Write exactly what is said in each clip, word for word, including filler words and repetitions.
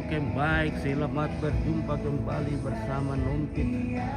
Oke, baik, selamat berjumpa kembali bersama Nompit. Ya.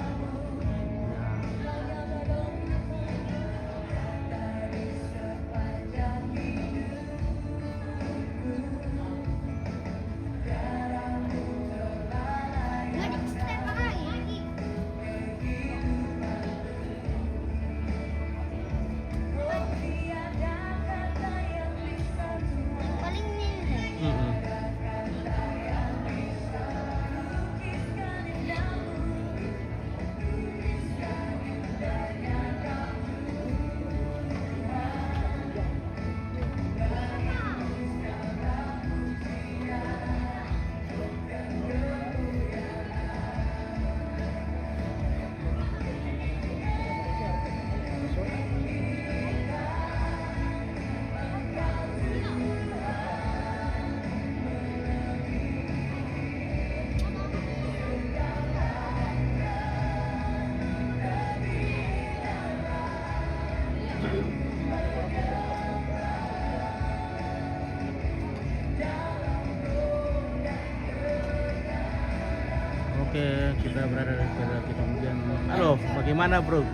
Oke, kita berada di pada ketinggian. Halo, bagaimana, bro?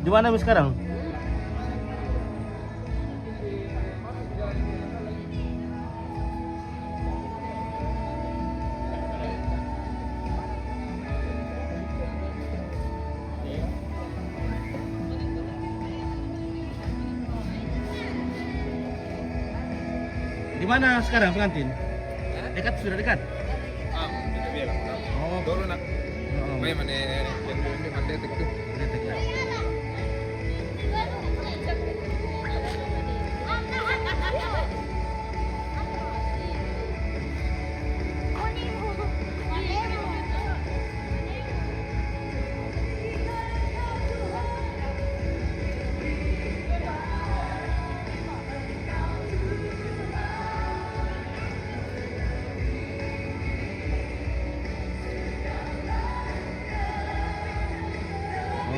Di mana mi sekarang? Di mana sekarang pengantin? Dekat, sudah dekat? Ah, itu dia lah. Oh. Dulu nak. Oh. Main mana yang dulu ni, mana detik tu? Detik lah.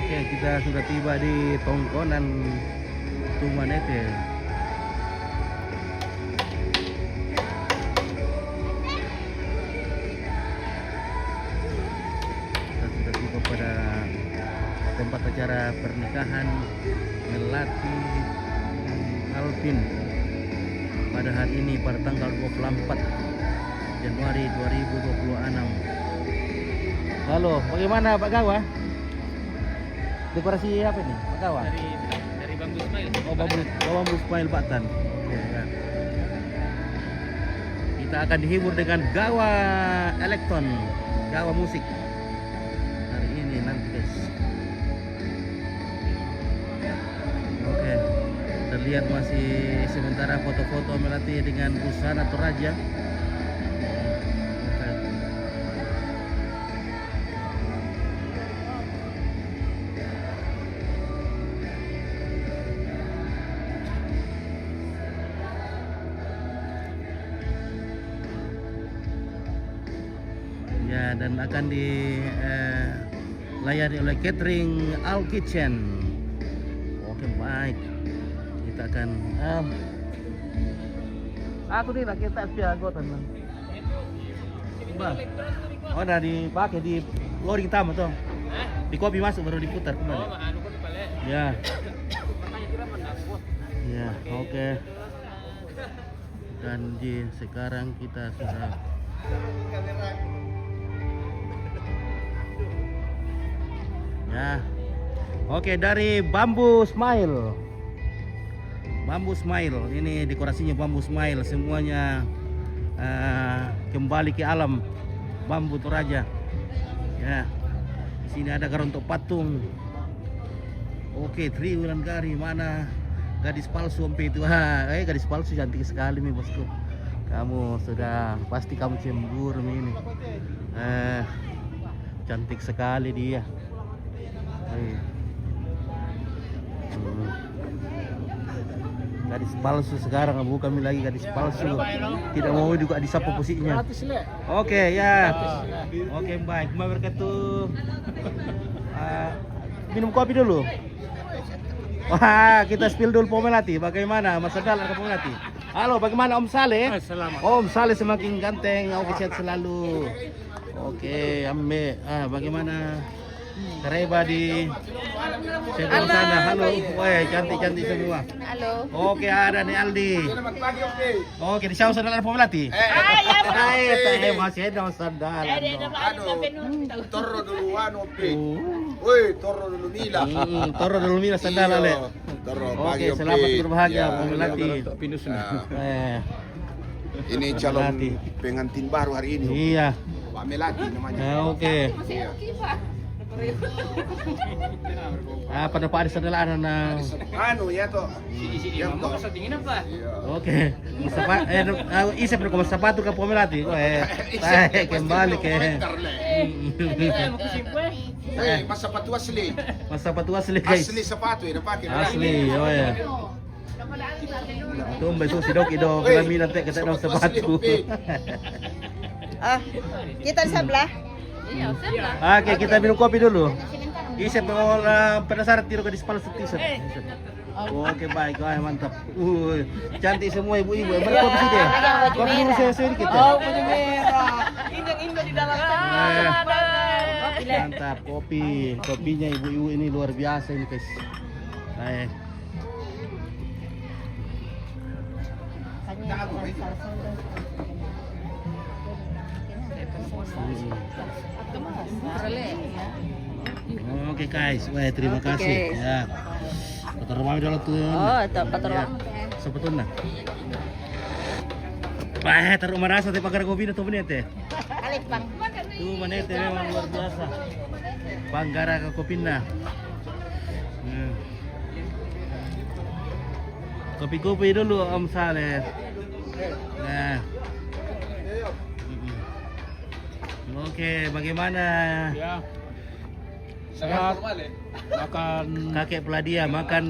Oke, kita sudah tiba di Tongkonan Tumanete. Kita sudah tiba pada tempat acara pernikahan Melati dan Alvin pada hari ini, pada tanggal dua puluh empat Januari dua ribu dua puluh enam. Halo, bagaimana, Pak Gawa? Dekorasi apa ini, Pak Gawa? Dari, dari Bambu Smile. Oh, Bambu, oh, Bambu Smile Batan. Oke, ya. Kita akan dihibur dengan Gawa Elektron, Gawa Musik hari ini nanti, guys. Oke, terlihat masih sementara foto-foto Melati dengan busana Toraja. Oke. Ya, dan akan di, eh, layani oleh catering Al Kitchen. Oke, baik. Kita akan, em, aku ni nak kita siap anggota ni. Bah. Oh, dah dipakai di loading tamu tuh. Di copy masuk baru diputar kembali. Ya. Ya, oke. Dan di sekarang kita sudah, ya. Oke, dari Bambu Smile. Bambu Smile. Ini dekorasinya Bambu Smile. Semuanya, eh, kembali ke alam. Bambu Toraja. Ya. Di sini ada gerontok patung. Oke, Tri Wulandari, mana gadis palsu sampai itu? Ha, eh, gadis palsu cantik sekali mi, bosku. Kamu sudah pasti kamu cemburu mi ini. Eh, cantik sekali dia. Eh. Hmm. Gadis palsu sekarang, bukan mi lagi gadis palsu. Tidak mau juga disapa pusiknya. Oke, ya. Oke, baik. Terima kasih. Ah, minum kopi dulu. Wah, kita spill dulu Pomelati. Bagaimana? Mas Sandal ada Pomelati. Halo, bagaimana Om Saleh? Eh, selamat. Om Saleh semakin ganteng. Oke, sehat selalu. Oke, Ambe. Ah, bagaimana? Kareba di sebelah sana. Halo. Wah, cantik-cantik semua. Halo. Oke, ada nih Aldi. Oke, di siapa Sandal ada Pomelati? Eh. Ah, ya, Pak. Eh, tak, eh, masih ada Sandal. Eh, dia ada Pak. Aduh. Torro dulu anu, Pi. Oh. Woi, torro dulu mila. Hmm, torro dulu mila Sandal, iya, Ale. Torro. Oke, pagi, oke, selamat berbahagia, ya, Pak Melati. Untuk pinus, nah. Eh. Ini calon Melati, pengantin baru hari ini, oke. Iya. Pak Melati namanya. Ya, oke. Iya. Ah, pada Pak Adi Sandal ada, nah. Anu ya, toh. Sini, sini, yang Mama toh. Kasih dingin apa? Iya. Oke. Masa pa-, eh, eh, Isep ko masa patu ka Pomelati. Oh, eh. Isep, eh, kembali ke. Komentar, le. Eh, mau ke sini, eh. Eh, masa patu asli. Masa patu asli, guys. Asli sepatu yang dipakai. Asli, oh ya. Tumbe su si Doki do, eh, kami nanti kita dong sepatu. Ah, kita di sebelah. Iya, sebelah. Oke, kita minum kopi dulu. Isep, eh, penasaran tiro ke di sepala setisep. Oke, baik. Wah, mantap. Uh, cantik semua ibu-ibu. Berkopi sih dia. Kopi dulu saya sedikit ya. Oh, baju merah. Ini yang indah di dalam sana. Eh, mantap kopi. Kopinya ibu-ibu ini luar biasa ini, guys. Baik. Oke, guys, wah, terima kasih. Ya. Pator rumah dulu tuh. Oh, itu pator rumah. Sebetulnya. Wah, taruh merasa teh pagar kopi itu bener teh. Alif, Bang. Tuh, mana teh memang luar biasa. Panggara ke kopina. Hmm. Kopi-kopi dulu, Om Saleh. Nah. Mm-mm. Oke, bagaimana? Ya. Sehat. Makan. Kakek Peladia makan,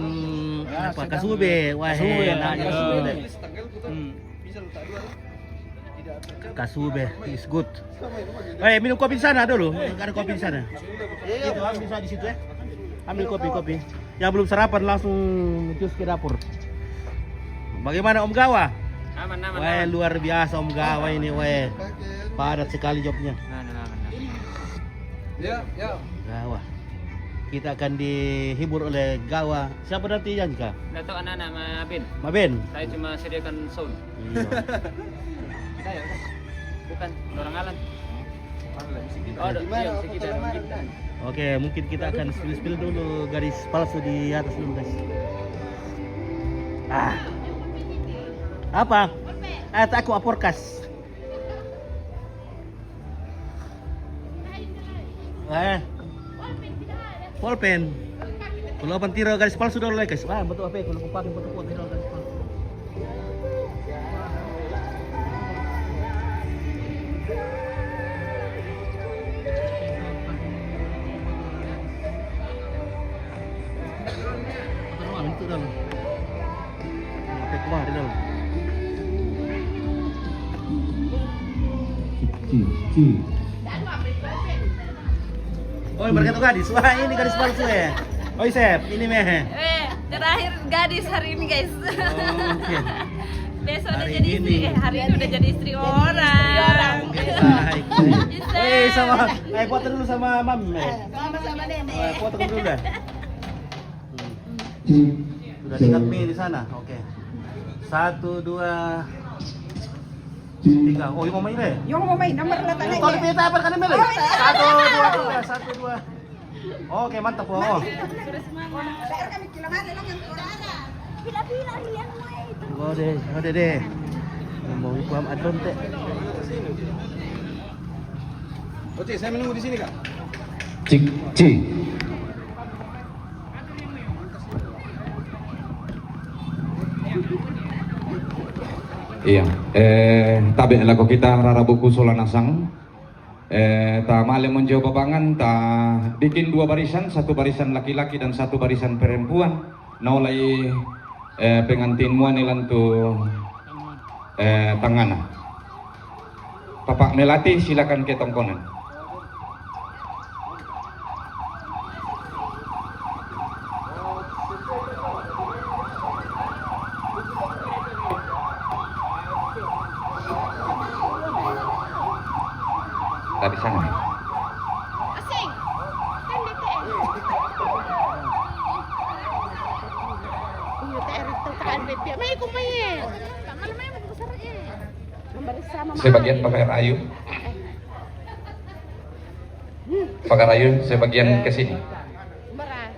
ya, apa? Sedang kasube. Wah, kasube, enak ya. Kasube. Hmm. Kasube is good. Eh, minum kopi di sana dulu. Ada kopi di sana. Itu, ambil saya di situ ya. Ambil kopi, kopi. Yang belum sarapan langsung cus ke dapur. Bagaimana Om Gawa? Aman, aman, weh, aman. Luar biasa Om Gawa ini, weh. Padat sekali jobnya. Aman, aman, aman. Ya, ya. Gawa. Kita akan dihibur oleh Gawa. Siapa nanti, Janka? Nggak tahu, anak-anak Maben. Maben? Saya cuma sediakan sound. Iya. Kita ya, Bang? Bukan, orang Alan. Oh, ada, iya, bisa kita mungkin. Oke, mungkin kita akan spill-spill dulu garis palsu di atas dulu, guys. Ah. Apa? Eh, tak aku aporkas. Eh. Pulpen. Kalau pantiro garis palsu dulu, guys. Wah, betul apa ya? Kalau kupakai betul kuat dulu garis palsu. Betul, betul. Sampai keluar di dalam. Ci, ci. Oh, mereka tuh gadis. Wah, ini gadis palsu ya. Oh, Isep, ini meh. Eh, terakhir gadis hari ini, guys. Oh, oke. Besok udah jadi istri. Eh, hari ini udah jadi istri orang. Oke, baik. Isep. Eh, sama, eh, foto dulu sama Mam, eh. Sama-sama, Nenek. Eh, foto dulu dah. Sudah dekat mi di sana. Oke. Satu, dua, tiga. Oh, yung mau main, eh? Yung mau main, nomor letaknya. Kalau kita apa kan, Mel? Oh, iya. Satu, dua, tiga. Satu, dua. Oke, mantap, oh. Pila-pila, Rian, weh. Udah deh, udah deh. Ngomong kuam adon, teh. Oke, saya menunggu di sini, Kak. Cik, cik. Iya, eh, tabe' lako kita rarabuku sola nasang. Eh, ta male monjo babangan, ta bikin dua barisan, satu barisan laki-laki dan satu barisan perempuan. Naolai, eh, pengantin muane lan tu, eh, tangana. Bapak Melati, silakan ke tongkonan. Di sana. Asing. Kan D T R. Iya, T R itu kan D T R. Mai ko mai. Malam mai mo ko sa iya. Sebagian pakai rayu. Pakai rayu sebagian ke sini. Bara.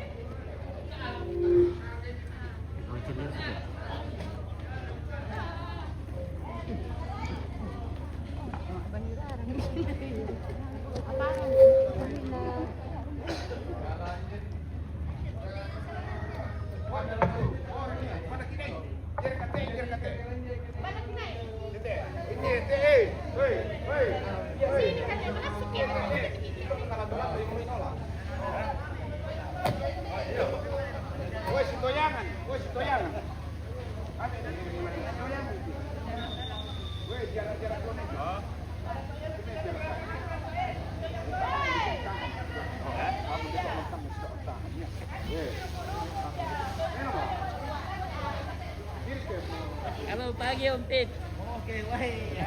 Halo, pagi, Om Pit. Oke, baik.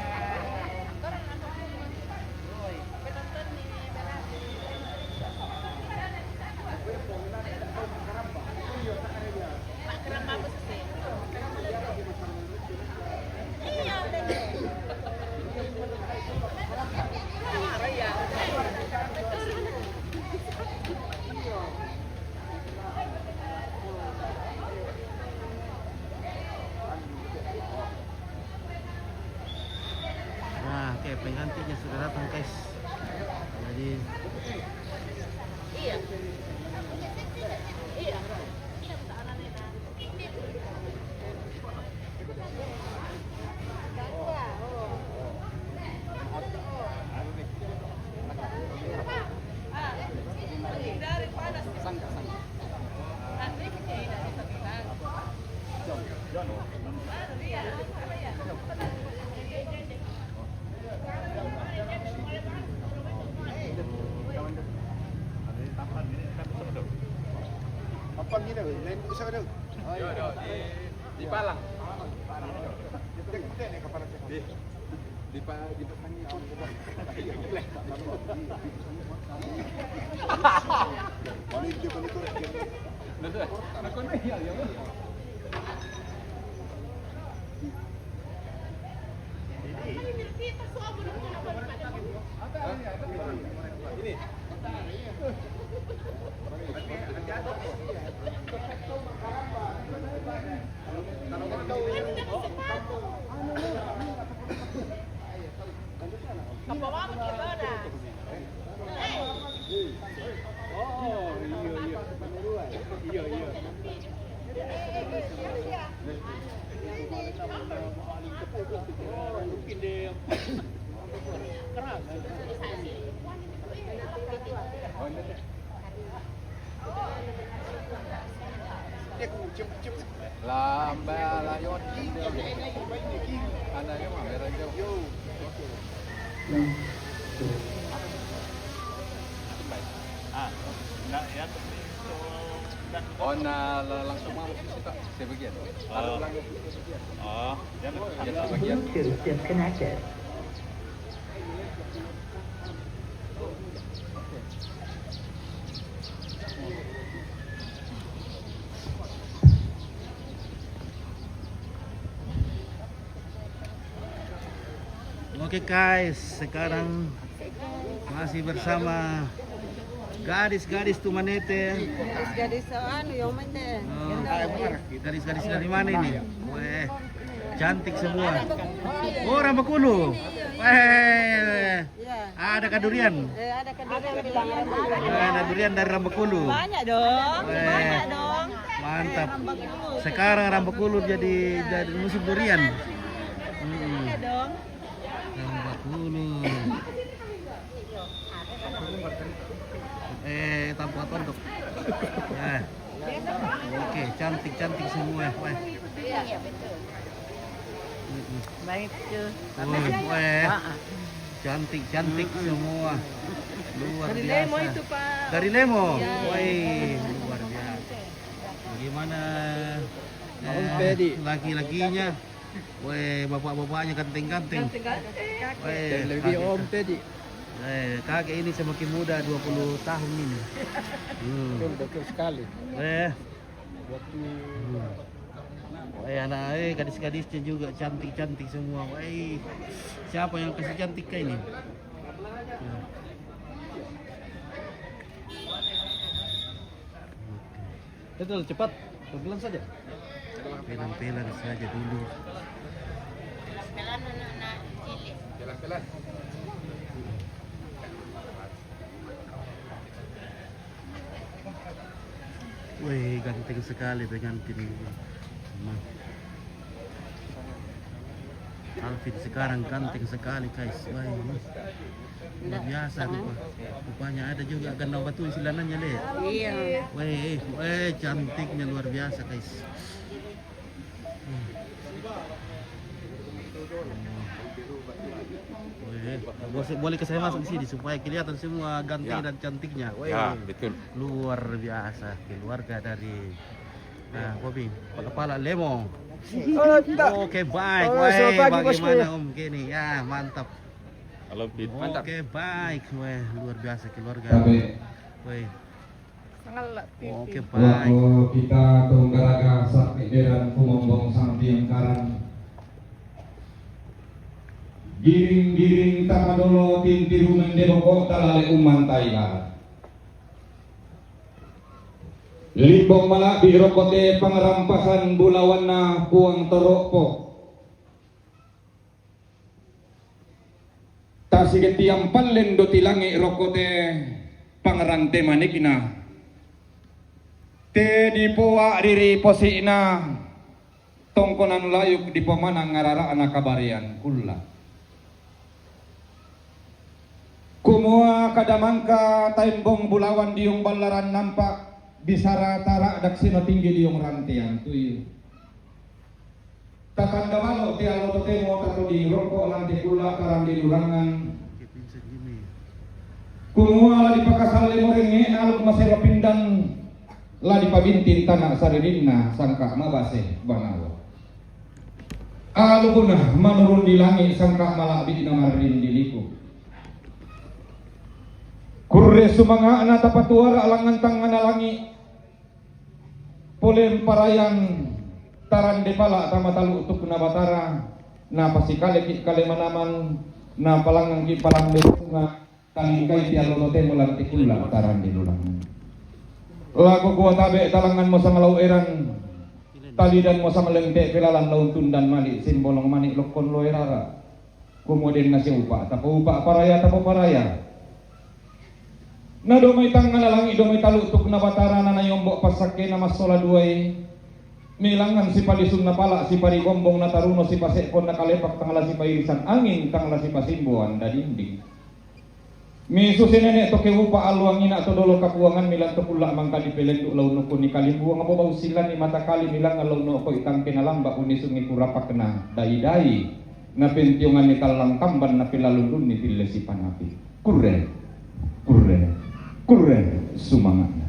Nah, oke, penggantinya sudah datang, guys. Jadi, Apa gini, Bang? Main bisa ada? Oh, iya. Di, di Palang. Di, di Pa-, di Palang. Oh, iya, iya. Iya, iya. Oh, mungkin dia keras. Lambe layon. Ada yang mana, ada yang. Ah, nak ya. Oh, na la-, langsung mau ke situ, sebagian. Kalau langsung ke sebagian. Oh, ya, sebagian. Bluetooth disconnected. Oke, guys, sekarang masih bersama gadis-gadis Tumanete. Gadis-gadis, anu, yang mana? Oh, gadis-gadis dari mana ini? Weh, cantik semua. Oh, Rambakulu. Weh, ada kadurian. Eh, ada kadurian. Ada durian dari Rambakulu. Banyak dong. Weh, banyak dong. Mantap. Sekarang Rambakulu jadi, jadi musim durian. Mm-mm. Ada dong. Rambakulu. Eh, tampak tondok. Nah. Oke, cantik-cantik semua. Wah. Iya, betul. Mm-mm. Baik, tuh. Wah, wah. Cantik-cantik semua. Luar biasa. Dari Lemo itu, Pak. Dari Lemo? Iya. Wih, luar biasa. Bagaimana, eh, laki-lakinya? Weh, bapak-bapaknya ganteng-ganteng. Ganteng-ganteng. Weh, dan lebih kaget. Om Teddy. Eh, kakek ini semakin muda, dua puluh tahun ini. Hmm. Betul, betul sekali. Eh. Waktu Hmm. Eh, anak, eh, gadis-gadisnya juga cantik-cantik semua. Eh, siapa yang kasih cantik kayak ini? Hmm. Betul, cepat. Pelan saja. Pelan-pelan saja dulu. Pelan, anak-anak cilik. Pelan-pelan. Weh, ganteng sekali pengantin. Ma. Alvin sekarang ganteng sekali, guys. Wah, ini luar biasa rupa. Rupanya ada juga gandang batu silanannya, Le. Iya. Weh, weh, cantiknya luar biasa, guys. Hmm. Weh, boleh, boleh ke saya masuk di sini supaya kelihatan semua ganteng Ya. dan cantiknya. Weh, Ya, betul. luar biasa keluarga dari Nah, Bobi, Pak Kepala Lemo. Oh, tak. Oke, baik. Oh, Weh, selamat pagi, Bosku. bagaimana, Om Kenny? Ya, mantap. Halo, Pit. Mantap. Oke, baik. Weh, luar biasa keluarga. Tapi Weh. Sangat lah, Pit. Oke, baik. Wako kita tunggaraga sakti beran kumombong sampiang karan. Giring-giring tamadolo tintiru mendeboko talale umantai laran. Limbong mala'bi' rokote pangrampasan bulawanna Puang Toro'po. Tasigettiang pallen do ti langi' rokote pangrante manikna. Te dipoa' riri posi'na. Tongkonan layuk dipomanang arara'na kabarean kulla. Kumua kada mangka taimbong bulawan diung ballaran nampa', bisara tara'dak sino tinggi diung rantean tuyu. Tatanda balo' te allo totemo tatoding rokko' lan te kulla' tarande lurangan. Kumua la dipakasalle morengnge aluk masero pindan, la dipabintin tana' saririnna sangka' mabase banawa. Alukuna manurun di langi' sangka' mala'bi'na marrindiliku. Kurre sumanga'na tapatuara' langngan tangngana langi', pole mparayang tarande pala' tama talu'tukna Batara, napasikaleki' kale manaman, napalangngangki' palambe bunga'. Talingkai ti allo totemo lan ti kulla' tarande lulangngan. Lako kua tabe' talangnganmo sang lau eran, talidanmo sang lente' pelalan laun tundan mali' simbolong mani' lokkon loe rara. Kumua den nasiupa', tapoupa' paraya, tapoparaya. Na domai tangngana langi', domai talu'tukna Batara, na naiombo' passakkena massola duai. Milangngan sipalisunna pala', siparigombong nataruno, sipase'konna kalepak tang la sipairisan anging, tang la sipasimboan dadinding. Misuse nene' to keupa' alluang ina' to dolo kapuangammi lan to kulla' mangka dipelendu' la unnukunni kalimbuang bobau sillanni mata kali milangngan la unno'koi tangkena lamba' unnisungngi kurapakna dai-dai napentionganni tallang tamban napillalundunni pille sipanapi. Kurre, kurre, kurre sumanga'na.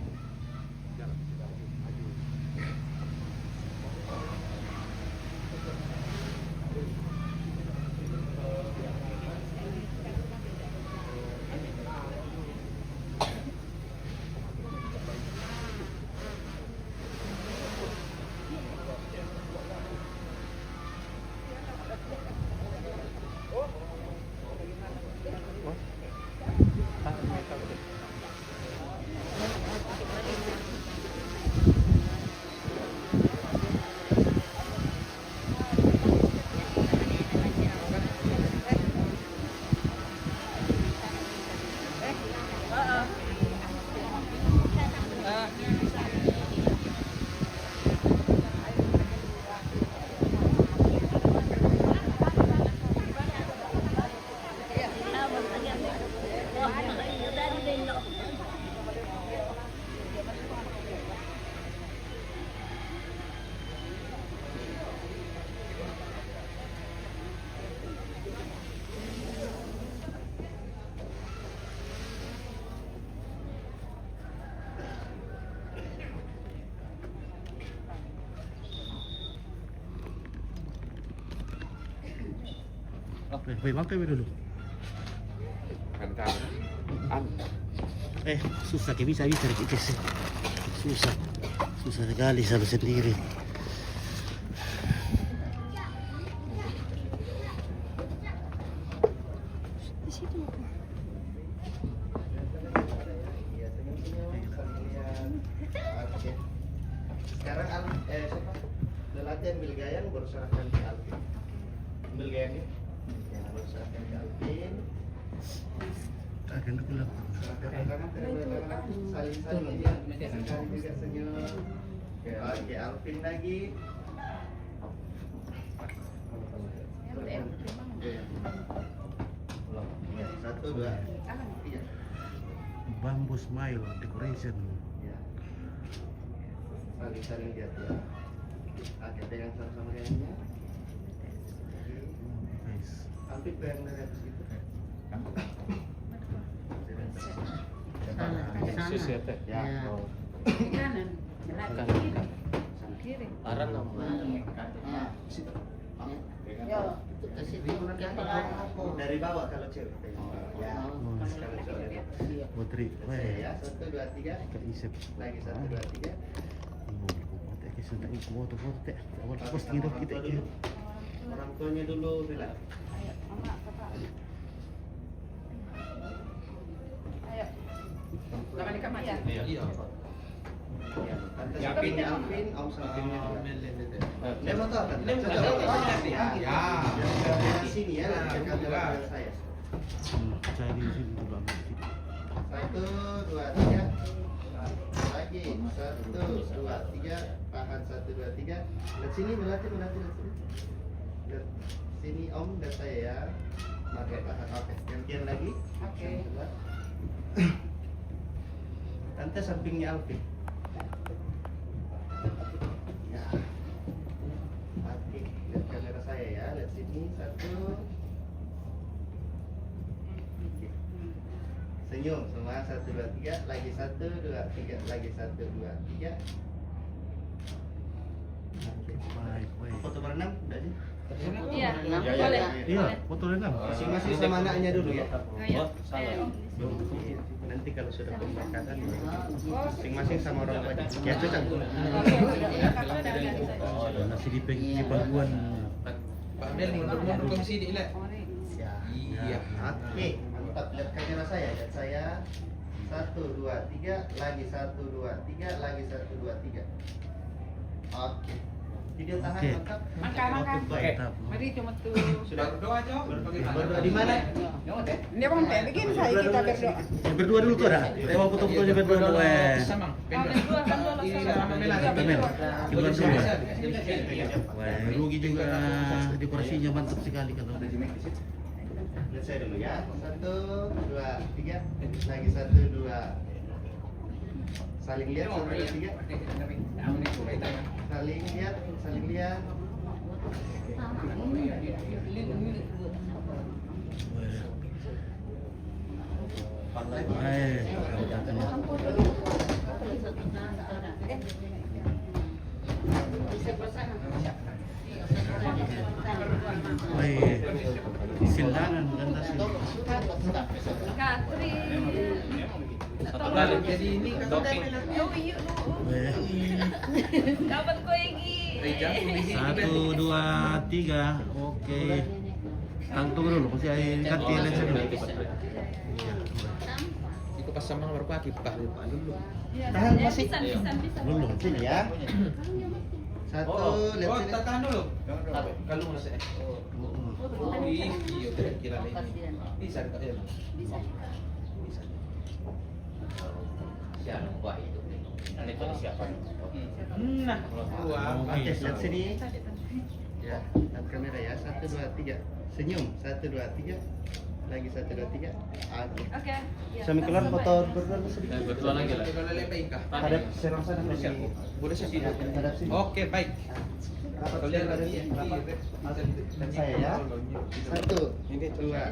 Oke, oke, makan dulu. Kan tahu. Eh, susah ke bisa-bisa ke sih. Susah. Susah sekali selalu sendiri. Di situ. Iya, senyum-senyum, sambil lihat. Oke. Sekarang Al-, eh, siapa? Lelaki ambil gayang, baru serahkan ke Alvin. Ambil gayangnya. Ya, baru serahkan ke Alvin. Akan aku lakukan. Serahkan ke kanan, terima tangan. Saling-saling, ya. Sekali juga senyum. Oke, Alvin lagi. Satu, dua, tiga. Bamboo Smile Decoration. Ya. Saling-saling lihat ya. Oke, pegang sama-sama kayaknya. Nice. Hampir pegang dari atas gitu. Sana, ke sana. Sus ya, Teh? Ya. Ya. Oh. Kanan. Kanan. Kiri. Arah nama? Ah, situ. Ya, itu ke situ. Dari bawah kalau cewek. Ya. Oh. Kalau cewek. Iya. Putri, weh. Ya, satu, dua, tiga. Kaisep. Lagi satu, dua, tiga. Ibu, ibu, mati, kaisep, tak ibu, foto, foto, Teh. Awal posting itu kita, dulu. Orang tuanya dulu, Bella. Ayo, Mama, Kakak. Ayo. Nama di kamar? Iya. Iya. Iya. Tante Yapin. Yapin, Om sama Yapin. Dia mau tahu kan? Dia mau tahu. Ya. Yang sini ya, yang kamera saya. Hmm, saya di sini dulu, ambil di sini. Satu, dua, tiga. Lagi. Satu, dua, tiga. Tahan, satu, dua, tiga. Lihat sini, berarti, berarti, lihat sini. Lihat sini, Om, lihat saya ya. Mata tahan. Oke, gantian lagi. Oke. Yang kedua. Tante sampingnya Alvin. Ya. Oke, lihat kamera saya ya, lihat sini, satu. Oke. Senyum semua, satu, dua, tiga, lagi satu, dua, tiga, lagi satu, dua, tiga. Oke. Baik, baik. Foto berenam, udah sih? Iya, iya, iya, boleh. Iya, foto berenam. Masing-masing sama anaknya dulu ya. Oh, iya. Oh, salah. Eh, Om. Nanti kalau sudah pemberkatan, masing-masing sama orang tuanya. Ya, cocok. Masih di peng-, di pangkuan. Pak Mel, mundur, mundur, komisi di ilat. Ya. Iya. Oke, mantap. Lihat kamera saya, lihat saya. Satu, dua, tiga, lagi satu, dua, tiga, lagi satu, dua, tiga. Oke. Video tahan, oke. Mantap. Maka, maka. Oke, baik. Mari cuma tu. Sudah berdoa aja. Berdoa di mana? Dia mau tak bikin saya kita berdoa. Yang berdua dulu tuh ada. Kita mau foto-foto aja berdua dulu, eh. Sama. Oh, berdua kan dulu sama. Kita dulu. Wah, rugi juga, dekorasinya mantap sekali kalau. Lihat saya dulu ya. Satu, dua, tiga. Lagi satu, dua. Saling lihat, satu, dua, tiga. Saling lihat, saling lihat. Hai. Hai, silangan, ganda sih. Katri. Satu kali. Jadi ini kan. Doping. Oh, iya, lu. Eh. Kapan kau lagi? Satu, dua, tiga. Oke. Tang, tunggu dulu, masih ada ganti lensa dulu. Itu pas sama baru pakai, Pak, Pak dulu. Iya, tahan, iya, masih. Pisan, pisan, pisan. Belum. Sini ya. Satu, oh, lihat, oh, sini. Tahan dulu. Kalau mau saya. Oh. Ih, iya, kira-kira ini. Bisa, Kak, ya? Bisa. Bisa. Siapa itu? Ini tuh siapa? Nah, gua. Oke, lihat sini. Ya, lihat kamera ya. Satu, dua, tiga. Senyum. Satu, dua, tiga. Lagi satu, dua, tiga. Oke. Oke. Iya. Sambil keluar foto berdua sedikit. Berdua lagi lah. Hadap serong sana, masih. Boleh sih. Hadap sini. Oke, baik. Rapat sekali, rapat. Dan saya ya. Satu, dua.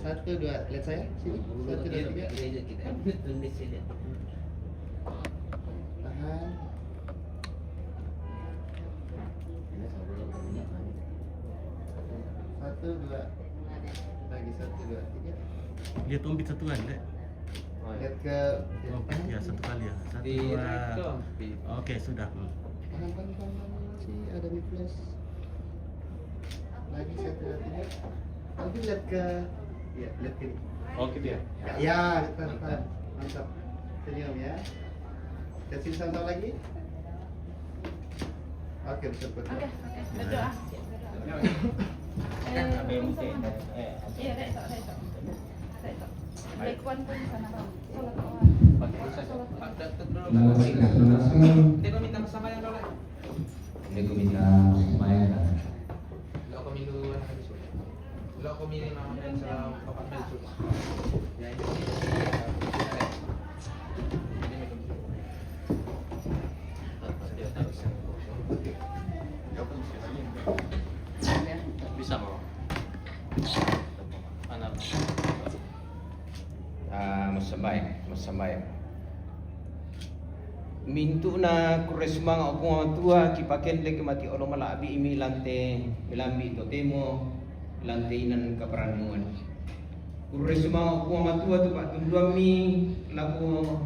Satu, dua. Lihat saya. Sini. Satu, dua, tiga. Tahan. Satu, dua. Lagi satu, dua, tiga. Dia tombit satu kan, Dek? Lihat ke, ya, satu kali ya. Satu, dua. Oke, sudah. Pelan, pelan, pelan, pelan, masih ada di flash. Lagi satu, lihat ini. Tapi lihat ke, ya, lihat ke ini. Oke, dia. Ya, ya, depan, depan. Mantap. Senyum ya. Kasih satu lagi. Oke, bisa. Oke, oke. Berdoa. Eh, iya, tak esok, tak esok. Tak esok. Black one pun sana, Bang. Salat Tuhan. Salat Tuhan. Nanti kau minta sama yang dole. Ini aku minta sama yang dole. Lo kau minta lo kau minta nama yang salah papan itu. Ya, ini sih. Bisa, Bro. Mana? Ah, masambae, masambae. Mintu'na kurre sumanga' Puang Matua, kipakendek mati olo mala'bi' imi lante melambi' totemo lante inan kaparannuan. Kurre sumanga' Puang Matua tu pa'tunduammi lako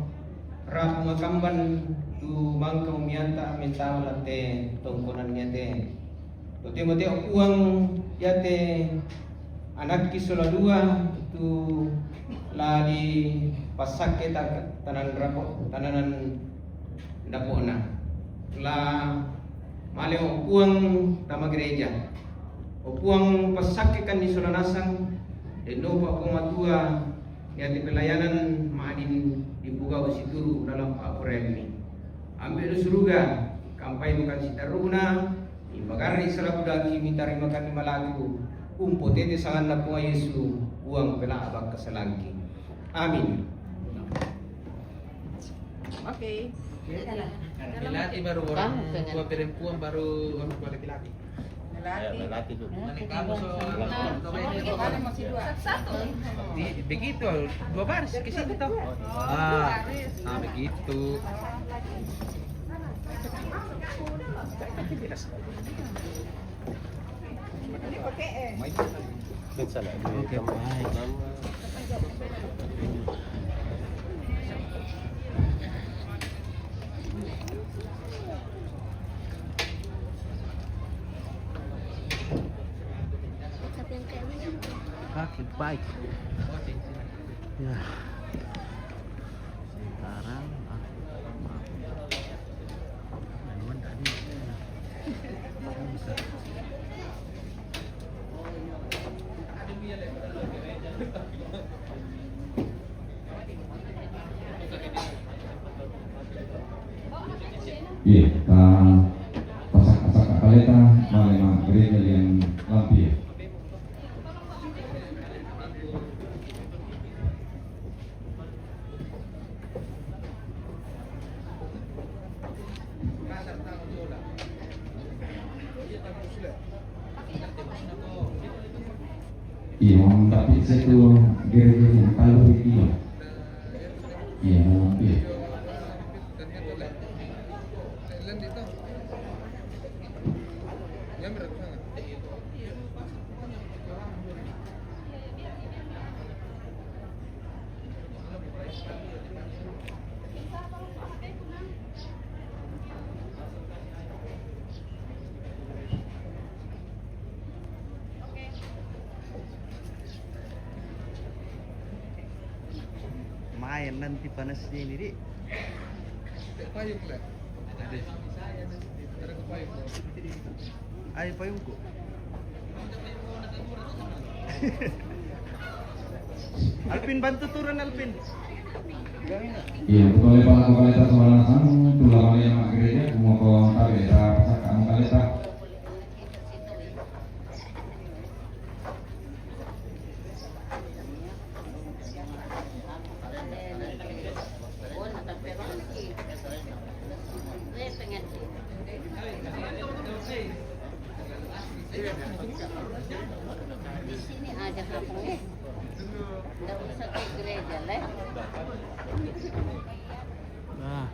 rapu makamban tu mangka umianta mentama lante tongkonan iate. Totemo te Puang iate anakki sola dua tu la dipassakke ta-, tananan rapo-, tananan dapo'na. La male o Puang tama gereja. O Puang, passakkekanni sola nasang, denno Puang Matua, iate pelayanan ma'din dipogau situru' lalang pa'poraiammi. Ambe'nu suruga, kampaimu kan sitarru'na, ipagarri' salaku daki mitarima kami malaku, umpotete sanganna Puang Yesu, Puang pela'bak kasalangki. Amin. Oke. Laki-laki baru orang tua perempuan baru orang tua laki-laki. Laki-laki. Laki-laki dulu. Nanti kamu so, di, begitu, dua baris ke sini toh. Ah, ah, begitu. Oke, baik. Oke, baik. Ya. Sekarang aku, aku, duluan tadi. Iya, ta-, pasak-pasak kaleta male ma gereja yang lampi. Iya, tapi satu gereja yang tahu itu. Iya, iya. Lumayan nanti panasnya ini, Dik. Ayo, payungku. Alvin, bantu turun, Alvin. Iya, betul ya, Pak. Kalau kita seorang sang, tulang yang mak gereja, mau kau tahu ya, pasak kamu kali tak? Di sini aja kampungnya. Nggak usah ke gereja, leh. Nah.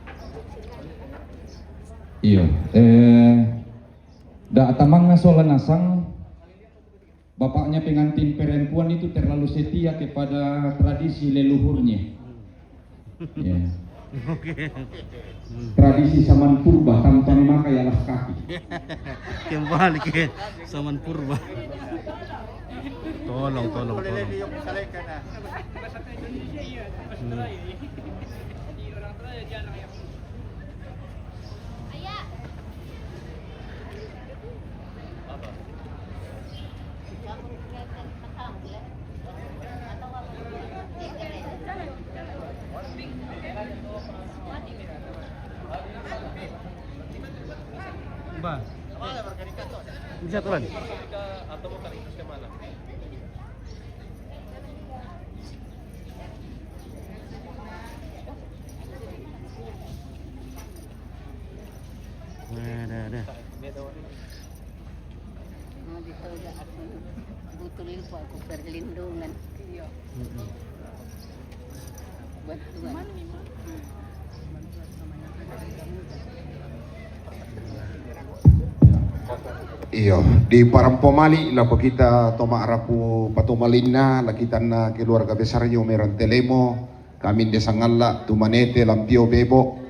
Iya, eh, da' tamangnga sola nasang, bapaknya pengantin perempuan itu terlalu setia kepada tradisi leluhurnya. Ya. Oke. Tradisi zaman purba, tanpa memakai alas kaki. Kembali ke zaman purba. Tolong, tolong, tolong. Hmm. Ba. Bisa, Tuan. Ada, ada. Mau ditahu dah aku. Butuh lipa aku perlindungan. Iya. Mm-mm. Bantuan. Hmm. Iyo, di parampo mali' lako kita to ma'rapu patumalinna, lakitanna keluarga besar Nyomeran Telemo, kami nde sangalla, Tumanete, Lampio, Bebo,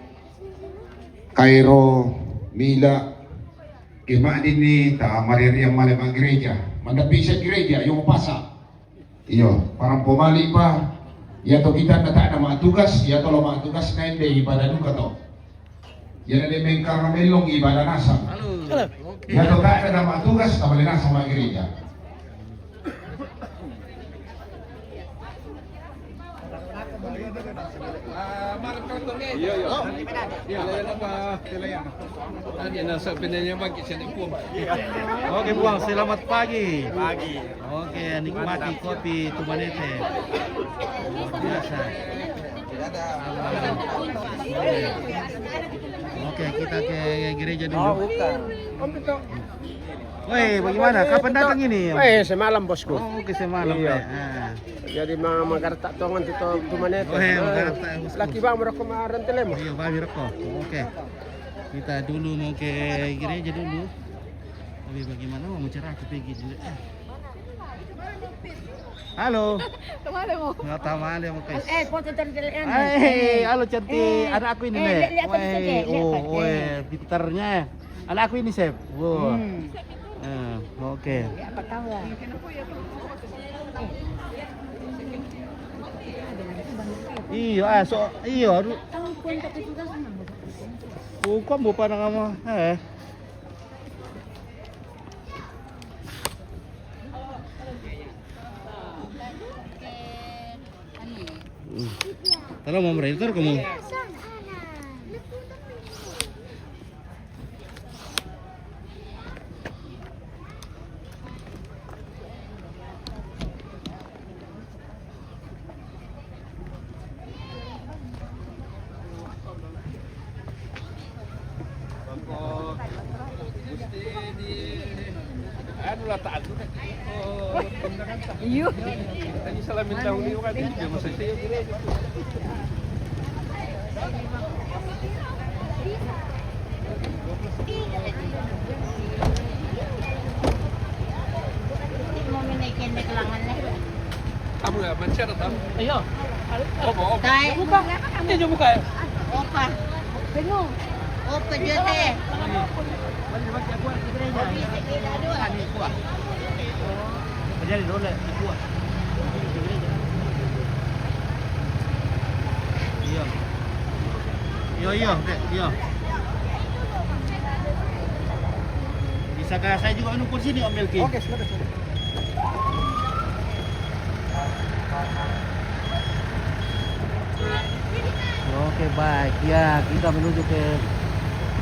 Kairo, Mila, kema'dinni ta mariariang male ma gereja, mandappi sia gereja, iyo pasa. Iyo, parampo mali' pa. Iya to kita na tae' na ma'tugas, iya to lo ma'tugas na ende ibadah duka to. Iya na de' mengkara mellong ibadah nasang. Halo. Iya to tae' na ma'tugas, na male nasang ma gereja. Iya, iya. Iya, iya, apa? Tadi nasa pinanya bagi sini, Puang. Oke, Puang, selamat pagi. Pagi. Oke, nikmati kopi Tumanete. Luar biasa. Oke, kita ke gereja dulu. Oh, bukan. Woi, bagaimana? Kapan datang ini? Eh, semalam, Bosku. Oh, oke, semalam. Iya. Ya. Ah. Jadi ma-, magarta' tongan tu, tu, Tumanete. Oh, iya, magarta', Bosku. Laki bang merokok ma Rantelemo. Iya, bang merokok. Oke. Kita dulu mau ke gereja dulu. Tapi bagaimana mau mencerah ke pergi dulu? Eh. Halo. Tamale mo. Nga tamale mo, guys. Eh, foto terjadi. Ay, halo, cantik. Eh, anak aku ini, eh, Nek. Lihat, lihat, oh, lihat. Weh, pintarnya. Anak aku ini, Sep. Wow. Hmm. Eh, oke. Ya, apa tahu lah. Iyo, ah, so, iyo, aduh. Tahu pun tapi sudah senang. Oh, kok mau pandang sama? Eh. Talo mo, moderator kamu. Anu lah, tak anu dah. Iyo. Tadi salah minta uli orang ni, dia masa saya kira gitu. Mau menaikkan ke lengan ni. Tamu ya, mancing ada tamu. Iyo. Opa, opa. Tay. Buka. Ini dia buka ya. Opa. Bingung. Opa dia teh. Jadi dulu, kuah. Iyo. Iyo, iyo, Dek, iyo. Bisa ka saya juga anu kursi ni, Om Melki? Oke, silakan, silakan. Oke, baik. Ya, kita menuju ke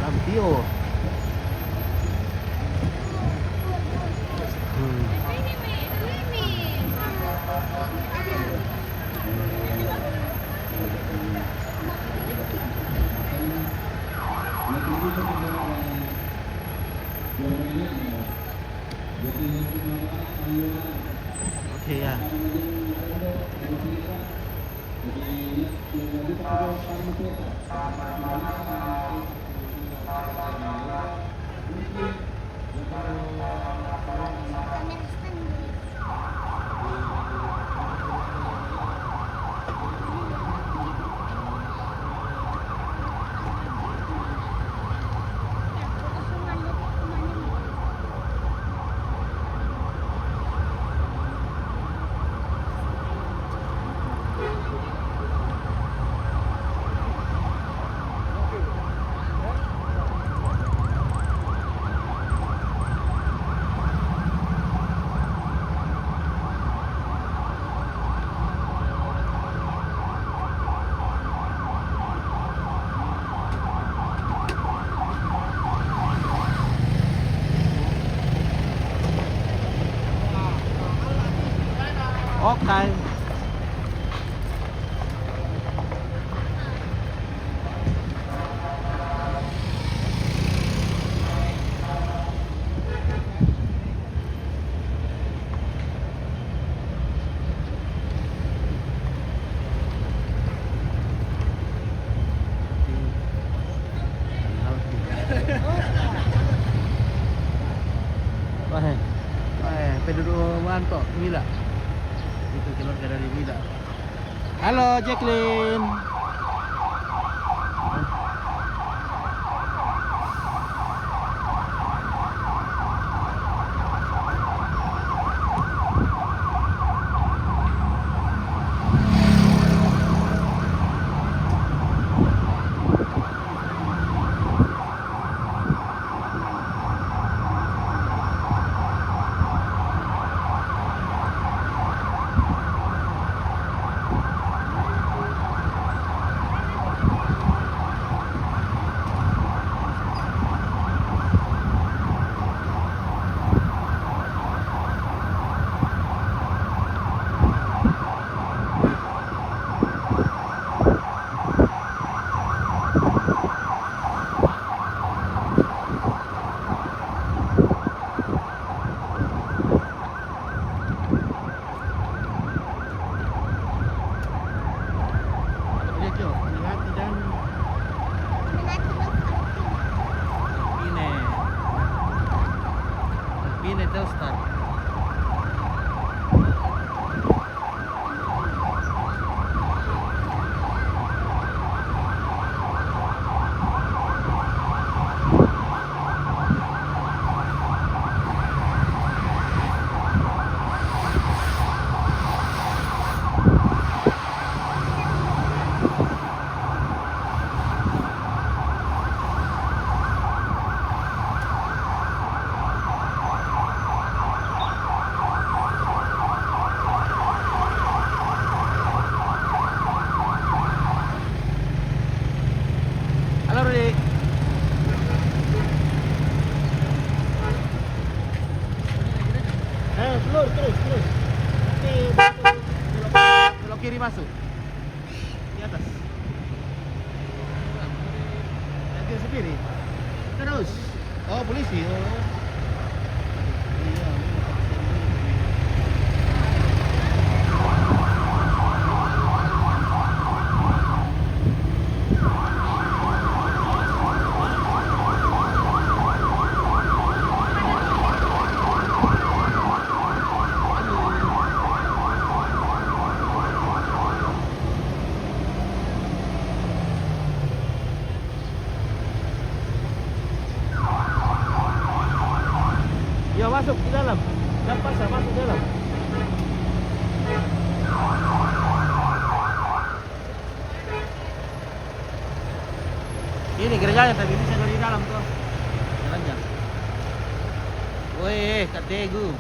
Lampio. Hmm. Oke, ya. Oke. Wah, eh. Wah, eh. Penduduk Mantok, Mila. Itu keluarga dari Mila. Halo, Jacqueline. Lihat, yuk, hati-hati dan Pine. Pine Telstar. Halo, Rudi. Eh, telur, terus, terus. Nanti belok, belok kiri masuk. Di atas. Nanti sendiri. Terus. Oh, polisi. Oh. Iya, ini paksa dulu. Ya, masuk di dalam. Jangan paksa, masuk dalam. Ini gerejanya, tapi bisa dari dalam tuh. Gerejanya. Woi, Kak Tegu.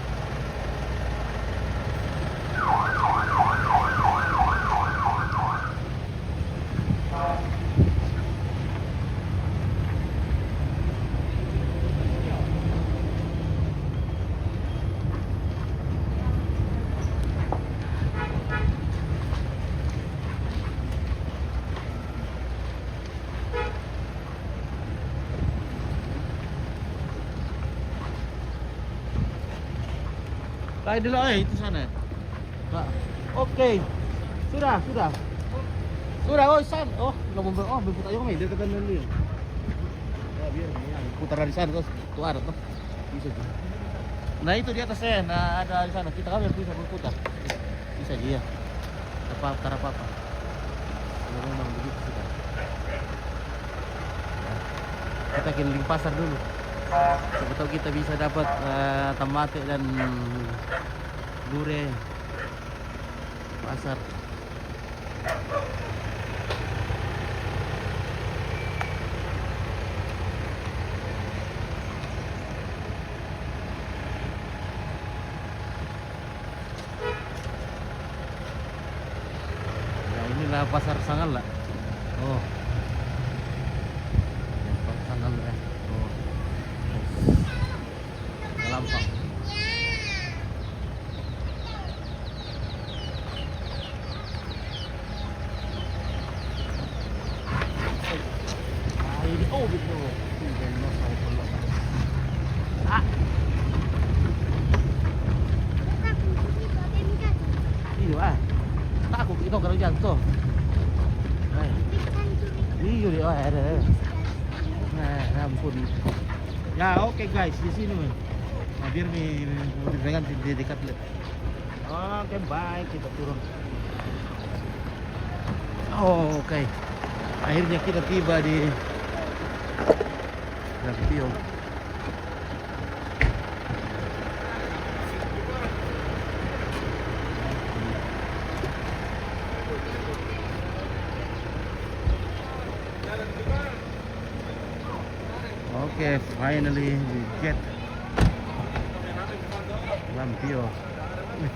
Tayo dulu, eh, itu sana. Pak. Oke. Sudah, sudah. Sudah, oh, san. Oh, nggak mau, oh, berputar aja, Bang, ya, dari sana dulu. Ya, biar, ya, putar dari sana terus keluar tuh. Bisa juga. Nah, itu di atas, eh. Nah, ada di sana. Kita kan bisa berputar. Bisa aja, ya. Apa, apa, apa. Kalau memang begitu sudah. Ya. Kita keliling pasar dulu. Siapa tahu kita bisa dapat, eh, tamate dan lure pasar. Ya, inilah pasar Sangala. Oh. Pasar Sangala, ya. Oh. Yes. Galampak. Ampun. Ya, oke guys, di sini. Nah, biar mi, mi, mi, di, di dekat le. Oke, baik, kita turun. Oke. Akhirnya kita tiba di Lampio. Oke, finally we get Lampio. Wih.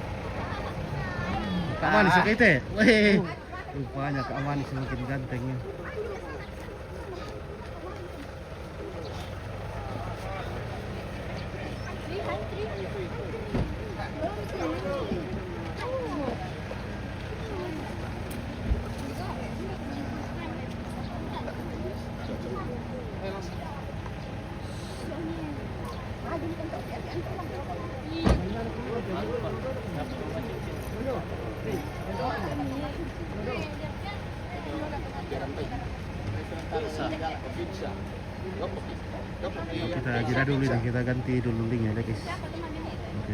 Kak Manis, oke, Teh. Wih. Rupanya Kak Manis semakin ganteng ya. Kita jeda dulu nih, kita ganti dulu link ya, guys. Oke.